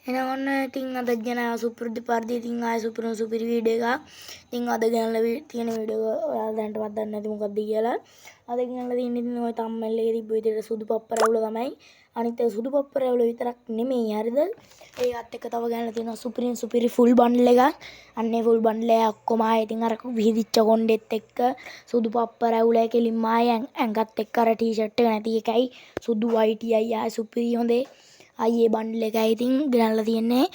එහෙනම් ඔන්න ඉතින් අද ගෙන සුපුරුදු පරිදි ඉතින් ආයෙ සුපිරිම සුපිරි වීඩියෝ එකක්. ඉතින් අද ගෙනල්ලා තියෙන වීඩියෝ එක ඔයාලා දැනටමත් දන්නේ නැති මොකද්ද කියලා. අද ගෙනල්ලා තියෙන්නේ ඉතින් ඔය තම්බ්නේල් එකේ තිබ්බ විදිහට සුදු පප්ප රැවුල තමයි. අනිත් එක සුදු පප්ප රැවුල විතරක් නෙමෙයි, හරිද? ඒකත් එක්ක තව ගෙනල්ලා තියෙනවා සුපිරිම සුපිරි ෆුල් බන්ඩල් එකක්. අන්න ඒ ෆුල් බන්ඩල් එක ඔක්කොම ආයෙ ඉතින් අර විහිදිච්ච කොණ්ඩෙත් එක්ක සුදු පප්ප රැවුල කෙලින්ම ආයෙ ඇඟත් එක්ක අර ටී ෂර්ට් එක නැති එකයි සුදු වයිටියයි ආයෙ සුපිරි හොඳේ. ආයේ ඒ බන්ඩල් එකයි ඉතින් ගෙනල්ලා තියෙන්නේ.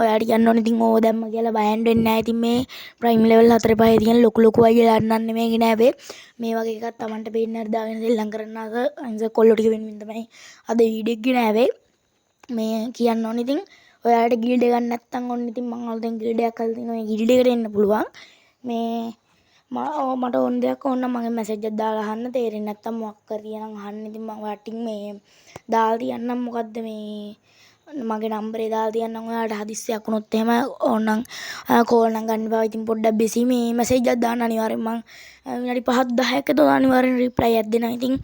ඔයාලට කියන්න ඕනේ ඉතින් ඕව දැම්ම කියලා බයන් වෙන්නේ නැහැ. ඉතින් මේ ප්‍රයිම් ලෙවල් 4 5 තියෙන ලොකු ලොකු අයියලා නම් නෙමෙයි ගෙනාවේ. මේ වගේ එකක් තමන්ට පේන්න හරි දාගෙන සෙල්ලම් කරන්න ආස අහිංසක කොල්ලෝ ටික වෙනුවෙන් තමයි අද වීඩියෝ එක ගෙනාවේ. මේ කියන්න ඕනේ ඉතින් ඔයාලට ගිල්ඩ් එකක් නැත්තම් ඔන්න ඉතින් මං අලුතෙන් ගිල්ඩ් එකක් හදලා තිනවා. ඒ ගිල්ඩ් එකට එන්න පුළුවන්. මේ මට ඕන දෙයක් ඕන නම් මගෙන් මැසේජ් එකක් දාලා අහන්න. තේරෙන්නේ නැත්තම් මොකක් හරි තියෙනවා නම් අහන්න. ඉතින් මං ඔයාලට මේ දාලා තියන්නම්. මොකද්ද මේ මගේ නම්බරේ දාලා තියන්නම්. ඔයාලට හදිස්සියක් වුණොත් එහෙම ඕනනම් කෝල් නම් ගන්න එපා. ඉතින් පොඩ්ඩක් බිසි. මේ මැසේජ් එකක් දාන්න අනිවාර්යෙන් මං විනාඩි 5ක් 10ක් ඇතුළත අනිවාර්යෙන් රිප්ලයි එකක් දෙනවා. ඉතින්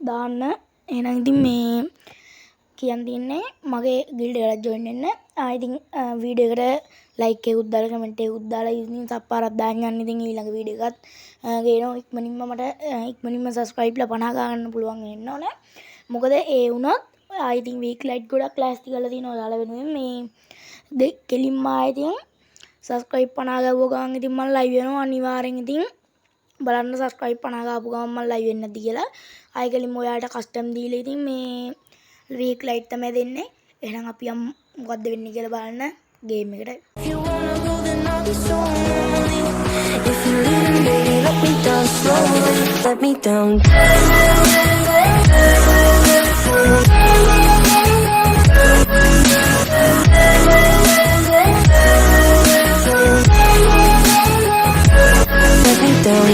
දාන්න. එහෙනම් ඉතින් මේ කියන්න තියෙන්නේ මගේ ගිල්ඩ් එකට ජොයින් වෙන්න. ආ ඉතින් වීඩියෝ එකට ලයික් එකකුත් දාලා කමෙන්ට් එකකුත් දාලා ඉතින් සබ් පාරක් දාන්න යන්න. ඉතින් ඊළඟ වීඩියෝ එකත් ගේනවා ඉක්මනින්ම. මට ඉක්මනින්ම සබ්ස්ක්‍රයිබ්ලා 50 ගන්න පුළුවන් වෙන්න ඕනේ. මොකද ඒ වුණොත් ආ ඉතින් වීක් ලයිට් ගොඩක් ලෑස්ති කරලා තියෙනවා ඔයාලා වෙනුවෙන්. මේ කෙලින්ම ආ ඉතින් සබ්ස්ක්‍රයිබ් 50 ගැව්ව ගමන් ඉතින් මං ලයිව් වෙනවා අනිවාර්යෙන්. ඉතින් බලන්න සබ්ස්ක්‍රයිබ් 50 ගාපු ගමන් මං ලයිව් වෙන්නේ නැද්ද කියලා. ආයෙ කෙලින්ම ඔයාලට කස්ටම් දීලා ඉතින් මේ වීක් ලයිට් තමයි දෙන්නේ. එහෙනම් අපි යමු මොකද්ද වෙන්නේ කියලා බලන්න ගේම් එකට. If you wanna go, then I'll be so lonely. If you're leaving, baby, let me down slowly. Let me down. Let me down.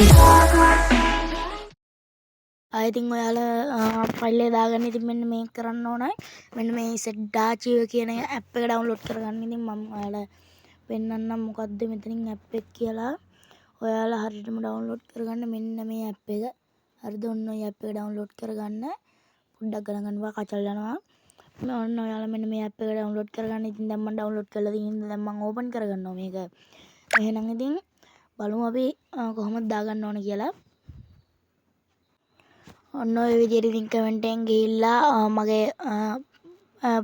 ආයෙ ඉතින් ඔයාලා ෆයිල් එක දාගන්න. ඉතින් මෙන්න මේක කරන්න ඕන. මෙන්න මේ සෙට් ආචීව් කියන ඇප් එක ඩවුන්ලෝඩ් කරගන්න. ඉතින් මම ඔයාලා පෙන්නන්නම් මොකද්ද මෙතනින් ඇප් එක කියලා. ඔයාලා හරියටම ඩවුන්ලෝඩ් කරගන්න මෙන්න මේ ඇප් එක. හරිද? ඔන්න ඔය ඇප් එක ඩවුන්ලෝඩ් කරගන්න. පොඩ්ඩක් ගණන් ගන්නවා, කචල් යනවා. ඔන්න ඔයාලා මෙන්න මේ ඇප් එක ඩවුන්ලෝඩ් කරගන්න. ඉතින් දැන් මම ඩවුන්ලෝඩ් කරලා තියෙන හින්දා දැන් මම ඕපන් කරගන්නවා මේක. එහෙනම් ඉතින් බලමු අපි කොහොමද දාගන්න ඕන කියලා. ඔන්න ඔය විදියට ඉතින් කමෙන්ට් එකෙන් ගිහිල්ලා මගේ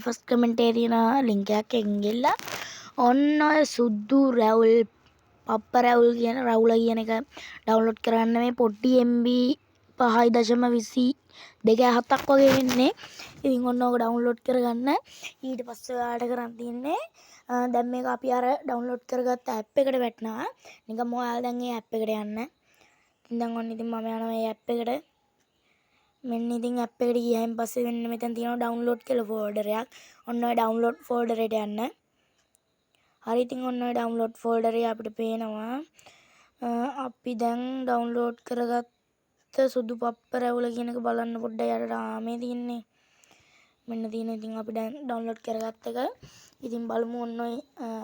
ෆස්ට් කමෙන්ට් එකේ තියෙන ලින්ක් එකක් එකකින් ගිහිල්ලා ඔන්න ඔය සුදු රැවුල් පප්ප රැවුල් කියන රැවුල කියන එක ඩවුන්ලෝඩ් කරගන්න. මේ පොඩි MB 5.22 7ක් වගේ වෙන්නේ. ඉතින් ඔන්න ඕක ඩවුන්ලෝඩ් කරගන්න. ඊට පස්සේ ඔයාලට කරන් තියෙන්නේ දැන් මේක අපි අර ඩවුන්ලෝඩ් කරගත්ත ඇප් එකට වැටෙනවා. නිකම්ම ඔයාලා දැන් ඒ ඇප් එකට යන්න. ඉතින් දැන් ඔන්න ඉතින් මම යනවා මේ ඇප් එකට. මෙන්න ඉතින් ඇප් එකට ගියයින් පස්සේ මෙන්න මෙතන තියෙනවා ඩවුන්ලෝඩ් කියලා ෆෝල්ඩර් එකක්. ඔන්න ඔය ඩවුන්ලෝඩ් ෆෝල්ඩර් එකට යන්න. හරි, ඉතින් ඔන්න ඔය ඩවුන්ලෝඩ් ෆෝල්ඩර් එක අපිට පේනවා. අපි දැන් ඩවුන්ලෝඩ් කරගත්ත සුදු පප්ප රැවුල කියන එක බලන්න පොඩ්ඩක් යටට. ආ, මේ තියෙන්නේ. මෙන්න තියෙන ඉතින් අපි දැන් ඩවුන්ලෝඩ් කරගත්ත එක. ඉතින් බලමු ඔන්න ඔය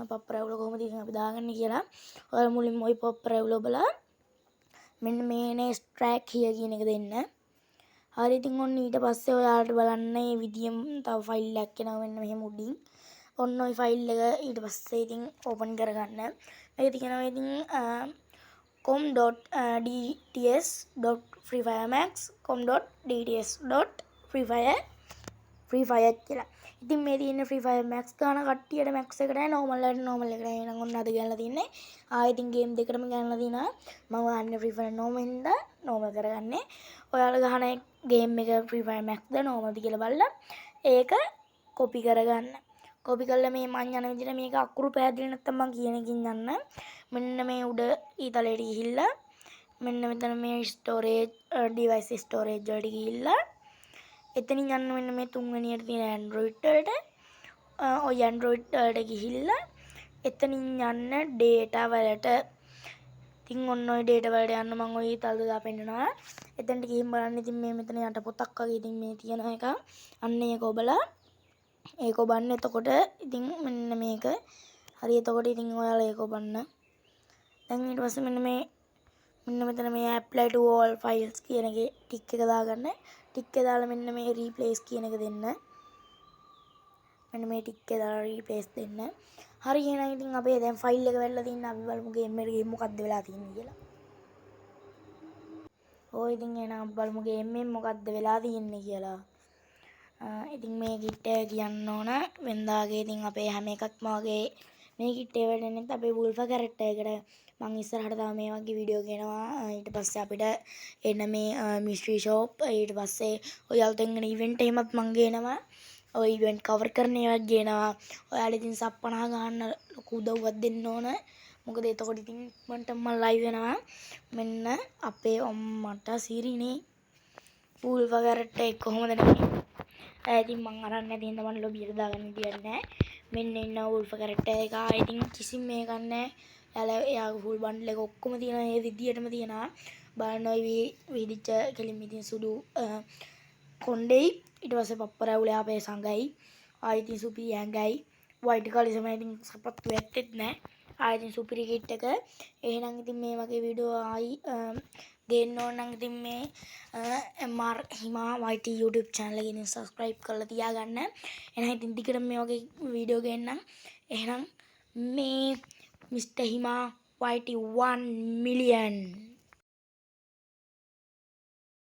පප්ප රැවුල කොහොමද ඉතින් අපි දාගන්නේ කියලා. ඔයාලා මුලින්ම ඔය පප්ප රැවුල ඔබලා මෙන්න මේ නේ එක්ස්ට්‍රැක්ට් හියර් කියන එක දෙන්න. හරි, ඉතින් ඔන්න ඊට පස්සේ ඔයාලට බලන්න මේ විදියෙන් තව ෆයිල් එකක් එනවා මෙන්න මෙහෙම උඩින්. ඔන්න ඔය ෆයිල් එක ඊට පස්සේ ඉතින් ඕපන් කරගන්න. මේක තියෙනවා ඉතින් com.dts.freefiremax com.dts.freefire free fire කියලා. ඉතින් මේ තියෙන ෆ්‍රී ෆයර් මැක්ස් ගහන කට්ටියට මැක්ස් එකට, නෝමල් එකට නෝමල් එකට. එහෙනම් ඔන්න අද ගෙනලා තින්නේ. ආයෙ ඉතින් ගේම් දෙකටම ගෙනලා තිනවා. මම ගහන්නේ ෆ්‍රී ෆයර් නෝමල් හින්දා නෝමල් කරගන්නේ. ඔයාලා ගහන ගේම් එක ෆ්‍රී ෆයර් මැක්ස්ද නෝමල්ද කියලා බලලා ඒක කොපි කරගන්න. කොපි කරලා මේ මං යන විදිහට, මේක අකුරු පැහැදිලි නැත්තම් මං කියන එකකින් යන්න. මෙන්න මේ උඩ ඊතලයට ගිහිල්ලා මෙන්න මෙතන මේ ස්ටෝරේජ්, ඩිවයිස් ස්ටෝරේජ් වලට ගිහිල්ලා එතනින් යන්න මෙන්න මේ තුන්වෙනියට තියෙන Android වලට. ඔය Android වලට ගිහිල්ලා එතනින් යන්න data වලට. ඉතින් ඔන්න ඔය data වලට යන්න මං ඔය ඊතල දාලා පෙන්නනවා. එතනට ගිහින් බලන්න ඉතින් මේ මෙතන යට පොතක් වගේ ඉතින් මේ තියෙන එක. අන්න ඒක ඔබලා ඒක ඔබන්න. එතකොට ඉතින් මෙන්න මේක. හරි, එතකොට ඉතින් ඔයාලා ඒක ඔබන්න. දැන් ඊට පස්සේ මෙන්න මේ මෙන්න මෙතන මේ apply to all files කියන එකේ ටික් එක දාගන්න. ටික් එක දාලා මෙන්න මේ replace කියන එක දෙන්න. මෙන්න මේ ටික් එක දාලා රීප්ලේස් දෙන්න. හරි, එහෙනම් ඉතින් අපේ දැන් ෆයිල් එක වැටලා තියෙනවා. අපි බලමු ගේම් එකට ගිහින් මොකද්ද වෙලා තියෙන්නේ කියලා. ඔය ඉතින් එහෙනම් අපි බලමු ගේම් එකෙන් මොකද්ද වෙලා තියෙන්නේ කියලා. ඉතින් මේ කිට් එක කියන්න ඕන වෙනදාගේ ඉතින් අපේ හැම එකක්ම වගේ මේ කිට් එක වැටෙන්නෙත් අපේ වුල්ෆා කැරක්ටර් එකට. මං ඉස්සරහට තව මේ වගේ වීඩියෝ ගෙනවා. ඊට පස්සේ අපිට එන මේ මිස්ට්‍රි ෂොප්, ඊට පස්සේ ඔය අලුතෙන් එන ඉවෙන්ට් එහෙමත් මං ගේනවා. ඔය ඉවෙන්ට් කවර් කරන ඒවාත් ගේනවා. ඔයාලා ඉතින් සබ් 50 ගහන්න ලොකු උදව්වක් දෙන්න ඕන. මොකද එතකොට ඉතින් ඉක්මනට මං ලයිව් වෙනවා. මෙන්න අපේ අම්මට සිරිනේ වුල්ෆා කැරක්ටර් එක කොහොමද නේ? ඉතින් මං අරන් නැති හින්දා මං ලොබියට දාගන්න විදියක් නෑ. මෙන්න ඉන්නවා වුල්ෆා කැරක්ටර් එක. ආ, ඉතින් කිසිම මේකක් නෑ. එයාලා එයාගේ ෆුල් බන්ඩල් එක ඔක්කොම තියෙනවා. ඒ විදියටම තියෙනවා. බලන්න ඔය විදිච්ච කෙලින්ම ඉතින් සුදු කොණ්ඩෙයි, ඊට පස්සේ පප්ප රැවුලේ අපේ සඟයි. ආ, ඉතින් සුපිරි ඇඟයි, වයිට් කලිසම, ඉතින් සපත්තු ඇත්තෙත් නෑ. ආ, ඉතින් සුපිරි කිට් එක. එහෙනම් ඉතින් මේ වගේ වීඩියෝ ආයි ගේන්න ඕන නම් ඉතින් මේ MR හිමා YT YouTube channel එක ඉතින් subscribe කරලා තියාගන්න. එහෙනම් ඉතින් දිගටම මේ වගේ වීඩියෝ ගේන්නම්. එහෙනම් මේ මිස්ටර් හිමා YT 1 million.